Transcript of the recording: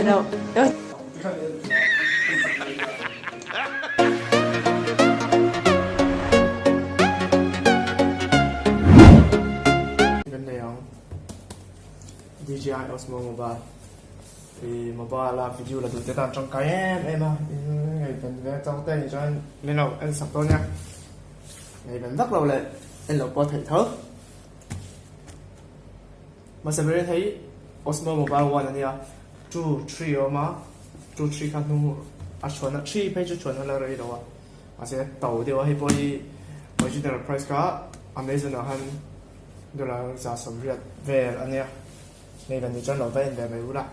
Deuh. Kan nei ang DJI Osmo Mobile i mobile a video la duh te tan tangkai em em a in ngaihven ve chang te ni chuan min lo en sak dawn nia ngaihven vak lo leh en loh pawh a theih tho. Hmasa berin hei Osmo Mobile One a nia, two, three a awm a, two, three kha hnung a chhuahna, three phei chu chhuahna la rei lo a, mahse a to deuh a, hei pawh hi original price kha Amazon ah khan dollar 180 vel a nia, hei van ni chuan lo va en ve mai ula.